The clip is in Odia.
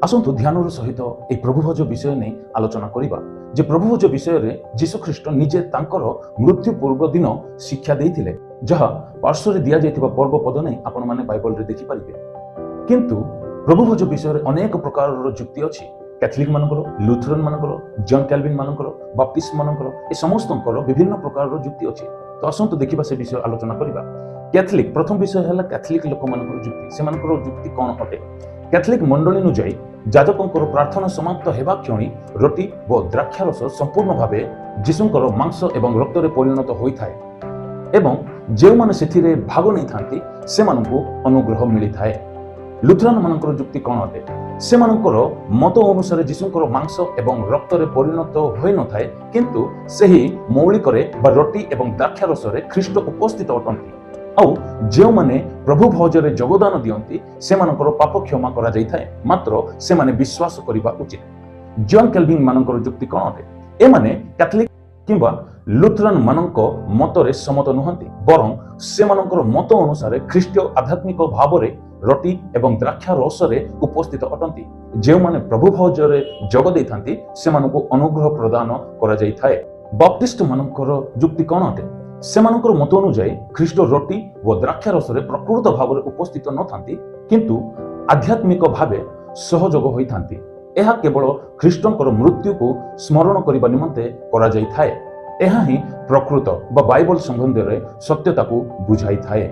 ଆସନ୍ତୁ ଧ୍ୟାନର ସହିତ ଏହି ପ୍ରଭୁଭୋଜ ବିଷୟ ନେଇ ଆଲୋଚନା କରିବା ଯେ ପ୍ରଭୁଭୋଜ ବିଷୟରେ ଯୀଶୁଖ୍ରୀଷ୍ଟ ନିଜେ ତାଙ୍କର ମୃତ୍ୟୁ ପୂର୍ବ ଦିନ ଶିକ୍ଷା ଦେଇଥିଲେ, ଯାହା ପାର୍ଶ୍ୱରେ ଦିଆଯାଇଥିବା ପର୍ବ ପଦ ନେଇ ଆପଣମାନେ ବାଇବଲରେ ଦେଖିପାରିବେ। କିନ୍ତୁ ପ୍ରଭୁଭୋଜ ବିଷୟରେ ଅନେକ ପ୍ରକାରର ଯୁକ୍ତି ଅଛି। କ୍ୟାଥଲିକ ମାନଙ୍କର, ଲୁଥରନ ମାନଙ୍କର, ଜନ୍ କ୍ୟାଲଭିନ ମାନଙ୍କର, ବାପ୍ଟିଷ୍ଟ ମାନଙ୍କର, ଏ ସମସ୍ତଙ୍କର ବିଭିନ୍ନ ପ୍ରକାରର ଯୁକ୍ତି ଅଛି। ତ ଆସନ୍ତୁ ଦେଖିବା, ସେ ବିଷୟ ଆଲୋଚନା କରିବା। କ୍ୟାଥଲିକ, ପ୍ରଥମ ବିଷୟ ହେଲା କ୍ୟାଥଲିକ ଲୋକମାନଙ୍କର ଯୁକ୍ତି। ସେମାନଙ୍କର ଯୁକ୍ତି କ'ଣ ଅଟେ? କ୍ୟାଥଲିକ ମଣ୍ଡଳୀ ଅନୁଯାୟୀ ଯାଜକଙ୍କର ପ୍ରାର୍ଥନା ସମାପ୍ତ ହେବା କ୍ଷଣି ରୋଟି ଓ ଦ୍ରାକ୍ଷାରସ ସମ୍ପୂର୍ଣ୍ଣ ଭାବେ ଯୀଶୁଙ୍କର ମାଂସ ଏବଂ ରକ୍ତରେ ପରିଣତ ହୋଇଥାଏ ଏବଂ ଯେଉଁମାନେ ସେଥିରେ ଭାଗ ନେଇଥାନ୍ତି, ସେମାନଙ୍କୁ ଅନୁଗ୍ରହ ମିଳିଥାଏ। ଲୁଥରାନ ମାନଙ୍କର ଯୁକ୍ତି କ'ଣ ଅଟେ? ସେମାନଙ୍କର ମତ ଅନୁସାରେ ଯୀଶୁଙ୍କର ମାଂସ ଏବଂ ରକ୍ତରେ ପରିଣତ ହୋଇନଥାଏ, କିନ୍ତୁ ସେହି ମୌଳିକରେ ବା ରୋଟି ଏବଂ ଦ୍ରାକ୍ଷାରସରେ ଖ୍ରୀଷ୍ଟ ଉପସ୍ଥିତ ଅଟନ୍ତି ଆଉ ଯେଉଁମାନେ ପ୍ରଭୁ ଭୋଜରେ ଯୋଗଦାନ ଦିଅନ୍ତି, ସେମାନଙ୍କର ପାପ କ୍ଷମା କରାଯାଇଥାଏ, ମାତ୍ର ସେମାନେ ବିଶ୍ୱାସ କରିବା ଉଚିତ। ଜନ୍ କେଲଭିନ୍ ମାନଙ୍କର ଯୁକ୍ତି କ'ଣ ଅଟେ? ଏମାନେ କ୍ୟାଥଲିକ କିମ୍ବା ଲୁଥରାନ ମାନଙ୍କ ମତରେ ସମ୍ମତ ନୁହନ୍ତି, ବରଂ ସେମାନଙ୍କର ମତ ଅନୁସାରେ ଖ୍ରୀଷ୍ଟ ଆଧ୍ୟାତ୍ମିକ ଭାବରେ ରୋଟି ଏବଂ ଦ୍ରାକ୍ଷା ରସରେ ଉପସ୍ଥିତ ଅଟନ୍ତି। ଯେଉଁମାନେ ପ୍ରଭୁ ଭୋଜରେ ଯୋଗ ଦେଇଥାନ୍ତି, ସେମାନଙ୍କୁ ଅନୁଗ୍ରହ ପ୍ରଦାନ କରାଯାଇଥାଏ। ବାପ୍ଟିଷ୍ଟ ମାନଙ୍କର ଯୁକ୍ତି କ'ଣ ଅଟେ? ସେମାନଙ୍କର ମତ ଅନୁଯାୟୀ ଖ୍ରୀଷ୍ଟ ରୋଟି ଓ ଦ୍ରାକ୍ଷା ରସରେ ପ୍ରକୃତ ଭାବରେ ଉପସ୍ଥିତ ନଥାନ୍ତି, କିନ୍ତୁ ଆଧ୍ୟାତ୍ମିକ ଭାବେ ସହଯୋଗ ହୋଇଥାନ୍ତି। ଏହା କେବଳ ଖ୍ରୀଷ୍ଟଙ୍କର ମୃତ୍ୟୁକୁ ସ୍ମରଣ କରିବା ନିମନ୍ତେ କରାଯାଇଥାଏ। ଏହା ହିଁ ପ୍ରକୃତ ବା ବାଇବଲ ସମ୍ବନ୍ଧରେ ସତ୍ୟତାକୁ ବୁଝାଇଥାଏ।